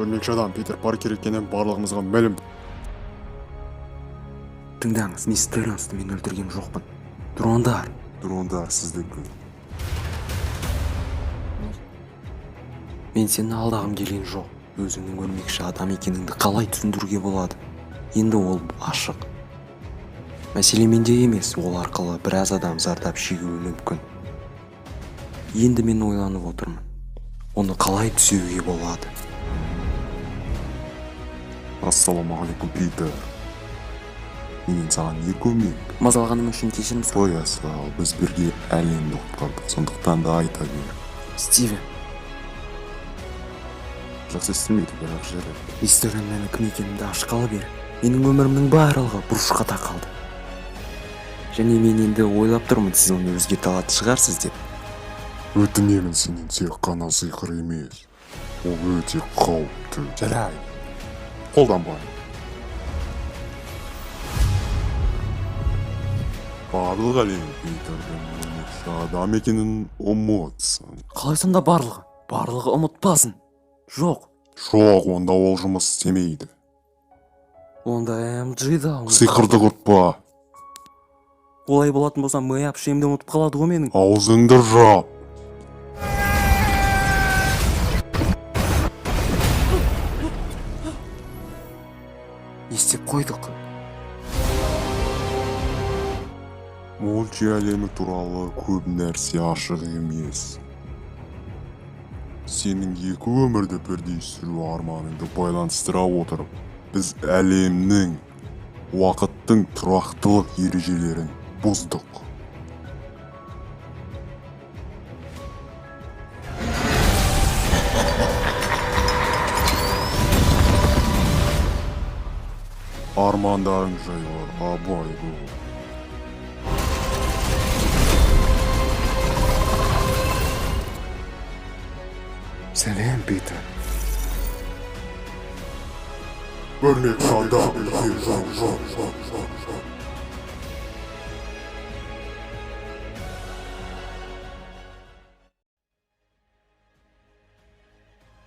Өрмекші адам Питер Паркер екені барлығымызға мәлім. Тыңдаңыз, мисс Терренсті мен өлтірген жоқпын. Дрондар. Дрондар сіздікі. Мен сені алдағым келген жоқ. Өзіңнің өрмекші адам екеніңді қалай түсіндіруге болады? Енді ол ашық. Мәселе менде емес, ол арқылы біраз адам зардап шегуі мүмкін. Енді мен ойланып отырмын. Оны қалай түзеуге болады? Ассалаумағалейкум, Питер. Менен саған не көмек? Мазалағаным үшін кешірім сұра. Қоя сал, біз бірге әлемді құтқардық, сондықтан да айта бер. Стивен, Жақсы естілмейді, бірақ жарайды. мисс Терреннің кім екенімді ашқалы бері менің өмірімнің барлығы бұрышқа тақалды. Және мен енді ойлап тұрмын, сіз оны өзгерте алатын шығарсыз деп. Өтінемін сенен, тек қана сиқыр емес. Ол өте қауіпті. Жарайды. Қолданбаймын. Барлық әлем Питердің өрмекші адам екенін ұмытсын. Қалай сонда барлығы? Барлығы ұмытпасын. Жоқ, Жоқ, онда ол жұмыс істемейді. онда МД да ұмыт- Сиқырды құртпа. Олай болатын болса, Мэй әпшем де ұмытып қалады ғой менің. Аузыңды жап. Не істеп қойдық? Мульти әлемі туралы көп нәрсе ашық емес. Сенің екі өмірді бірдей сүру арманыңды байланыстыра отырып, біз әлемнің, уақыттың тұрақтылық ережелерін бұздық. Армандарың жайлы абай бол. Сәлем, Питер. Өрмекші адам, жоқ, жоқ, жоқ, жоқ, жоқ.